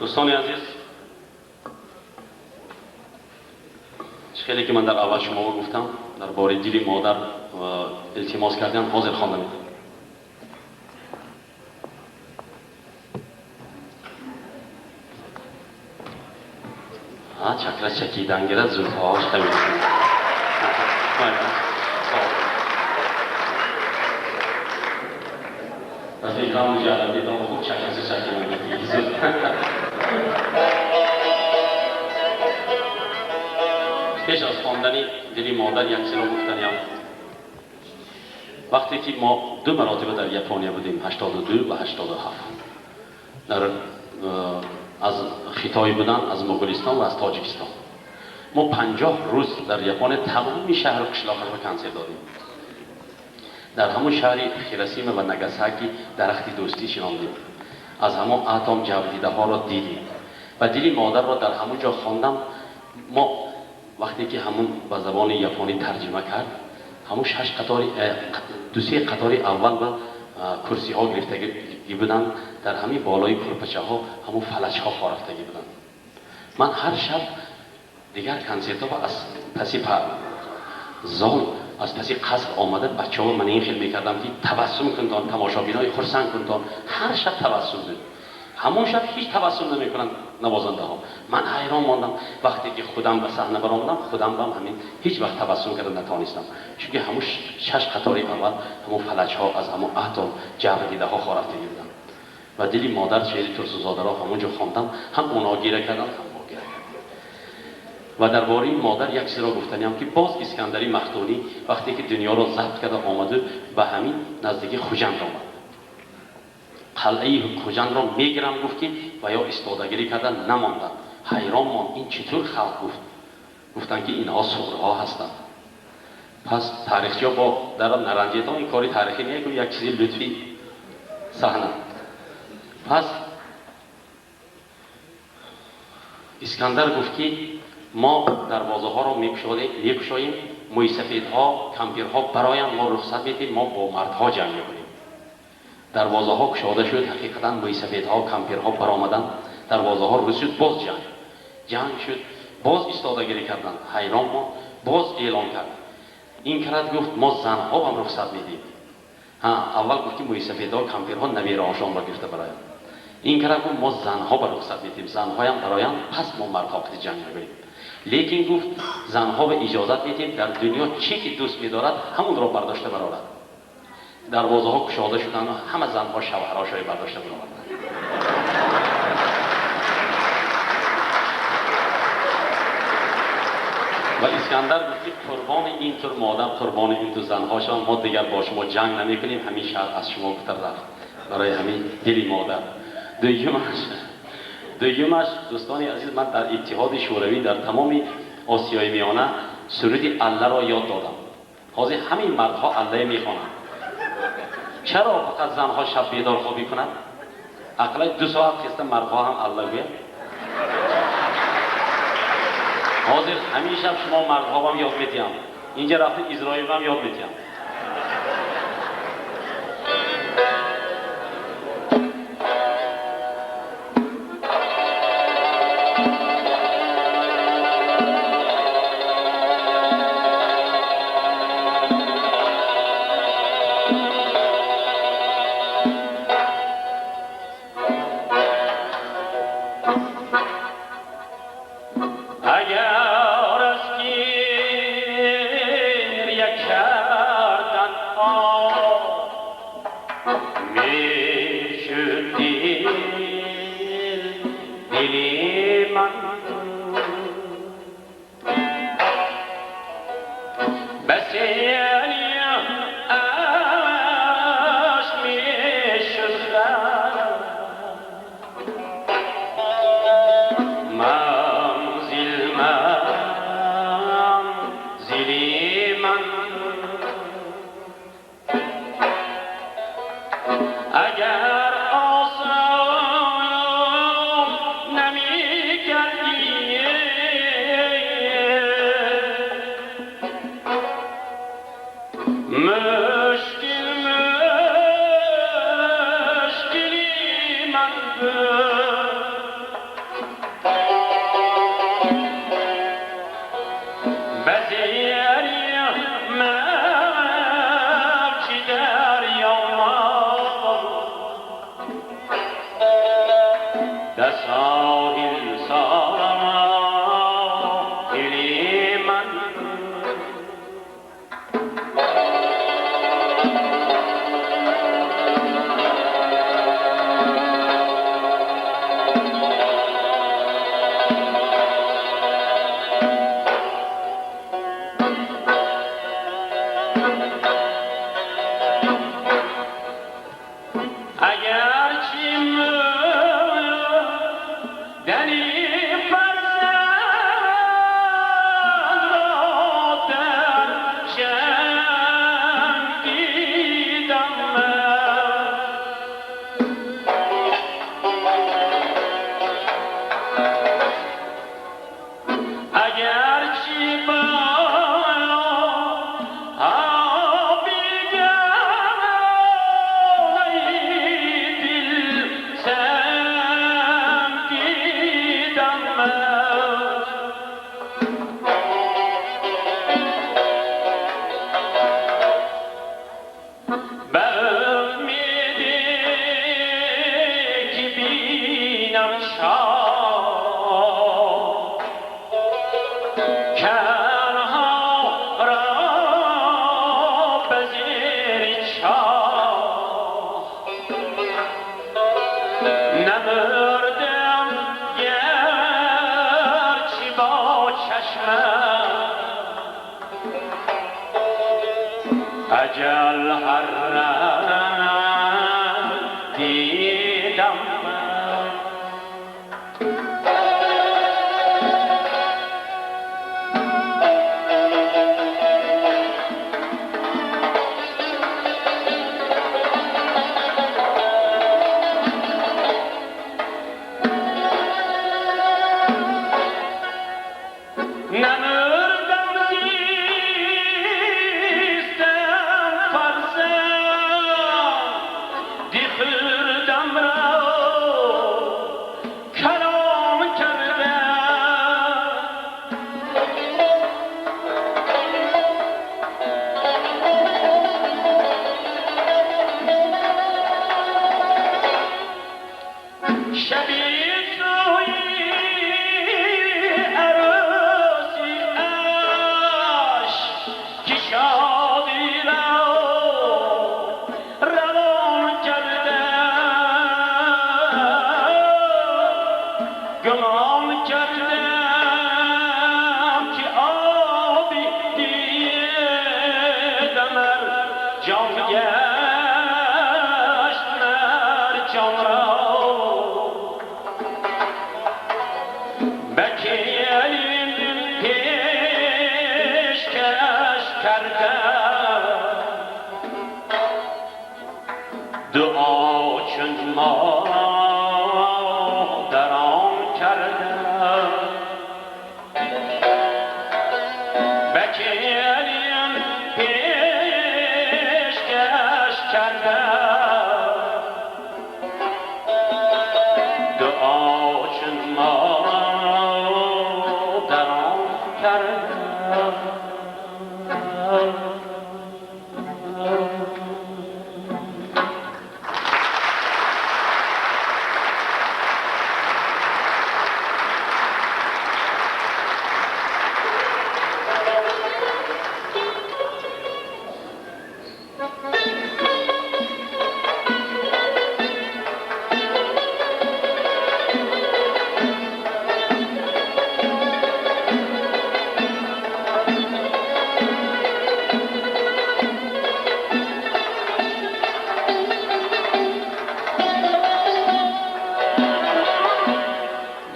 Дӯстони азиз, чӣ хеле ки ман дар аввал шуморо гуфтам, дар бораи дили модар илтимос кардам, ҳозир хонда метавонам. Чакра чакидан гирад, зулфоҳош қавӣ. Фикрам муҷаррад хуб чакраси чакидан. Пеш аз хондани дили модар як чизро гуфтаниям. Вақте ки мо ду маротиба дар Япония будем, 82 ва 87, дар аз Хитой будан, аз Моғулистон ва аз Тоҷикистон. Мо 50 рӯз дар Япония тамоми шаҳру қишлоқашро консерт додем. Дар ҳамон шаҳри Хиросима ва Нагасаки дарахти дӯстӣ шинондем. Аз ҳамон атом ҷавдидаҳоро дидем ва дили модарро дар ҳамон ҷо хондам. Мо вақте ки ҳамун ба забони японӣ тарҷима кард, ҳамун шаш қатори, дусе қатори аввал ба курсиҳо гирифтагӣ буданд, дар ҳамин болои курпачаҳо ҳамун фалаҷҳо хорафтагӣ буданд. Ман ҳар шаб дигар консертҳо аз паси зол, аз паси қаср омада, бачаҳо ман ин хел мекардам, ки табассум кунтон, тамошобинои хурсанд кунтон. Ҳар шаб табассум буд. Ҳамон шаб ҳеҷ табассум намекунанд навозандаҳо. Ман ҳайрон мондам. Вақте ки худам ба саҳна баромадам, худам бам ҳамин ҳеҷ вақт табассум карда натавонистам, чунки ҳамун шаш қатори аввал ҳамун фалаҷҳо аз ҳамун атом ҷабрдидаҳо хорафтагӣ буданд. Ва дили модар шеъри Турсунзодаро ҳамон ҷо хондам, ҳам онҳо гира карданд, ҳам мо гира кардем. Ва дар бораи модар як чизро гуфтаниям, ки боз Искандари Мақдунӣ вақте ки дунёро забт карда омаду ба ҳамин наздики Хуҷанд омад, қалъаи Хуҷандро мегирам гуфт, ки ва ё истодагирӣ карда намонданд. Ҳайрон монд, ин чӣ тур халқ гуфт. Гуфтанд, ки инҳо суғрҳо ҳастанд. Пас таърихчиҳо бо дар наранҷетон, ин кори таърихӣ не, як чизи лутфи саҳна. Пас Искандар гуфт, ки мо дарвозаҳоро мекушоем, мӯйсафедҳо, кампирҳо бароянд, мо рухсат медиҳем, мо бо мардҳо ҷанг мекунем. Дарвозаҳо кушода шуд, ҳақиқатан мӯйсафедҳо, кампирҳо баромаданд, дарвозаҳо рӯз шуд, боз ҷанг шуд, боз истодагирӣ карданд. Ҳайрон монд, боз эълон кард. Ин карад гуфт, мо занҳо ҳам рухсат медиҳем. Ҳа, аввал гуфт, ки мӯйсафедҳо, кампирҳо набераҳошонро гирифта бароянд. Ин карад гуфт, мо занҳо ба рухсат медиҳем, занҳоям бароянд, пас мо мардҳо қити ҷанг мекунем. Лекин гуфт, занҳо ба иҷозат медиҳем, дар дунё чӣ ки дӯст медорад, ҳамонро бардошта барорад. Дарвозаҳо кушода шуданд, ҳама занҳо шавҳарҳошои бардошта бароварданд. Ва Искандар гуфт, ки қурбони ин тур модар, қурбони ин тур занҳо шавам, мо дигар бо шумо ҷанг намекунем, ҳамин шаҳр аз шумо гуфта рафт. Барои ҳамин дили модар. Дуюмаш, дӯстони азиз, ман дар Иттиҳоди Шӯравӣ, дар тамоми Осиёи Миёна суруди Алларо ёд додам. Ҳозир ҳамин мардҳо Аллае мехонанд. Чаро фақат занҳо шаб бедор хобӣ кунанд? Ақаллан 2 соат хеста мардҳо ҳам Алла гӯянд. Ҳозир ҳамин шаб шумо мардҳоам ёд медиҳам. Инҷа рафта Изроилам ёд медиҳам. اگر از گریه کردن میشد دل دل من بسیاری عشق میشد منزل منزل من اگر آسان نمی‌کردی مشکل مشکلی من بود. نمردم گرچه با چشمم اجل هر رنگ دیدم نمردم زیستم فرزند دی خوردم را کلام کردم شبی سوی عروسی اش که شادی را روان کرده گمان کردم که آبی دیدم ار جان گشت مرجان را بکیلین پیشکش کردم دعا چون مادران کردم بکیلین پیشکش کردم دعا چون مادران کردم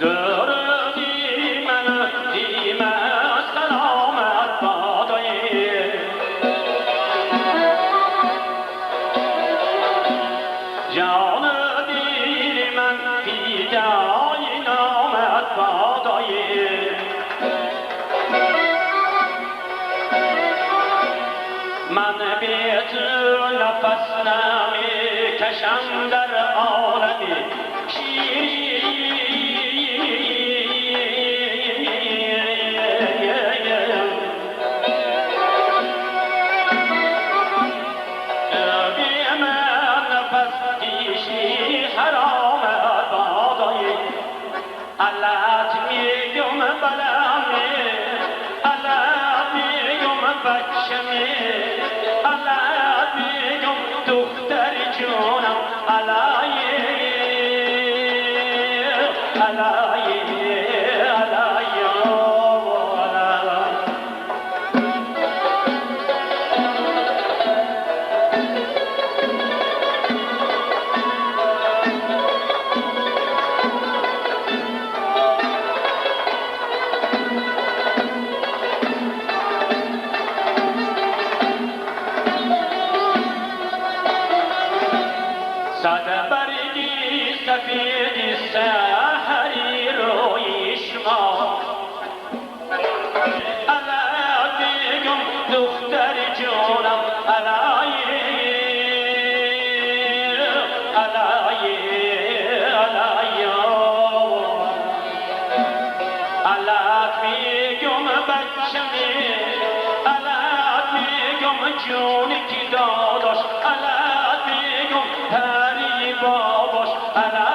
درودی من دیم سلامت بادای جان دل من فدای نامت بادای من بی تو نفس نمی کشم در عالم شیرین بی من نفس کشی حرامت بادای علت میگم بلمی علت میگم بچمی علت میگم دختر جونم علی علی علی علی صد برگی سفید سحری روی شما علت میگم دختر جونم علی علی علی علت میگم بچمی علت میگم جونی که داداش علت میگم پری باباش علی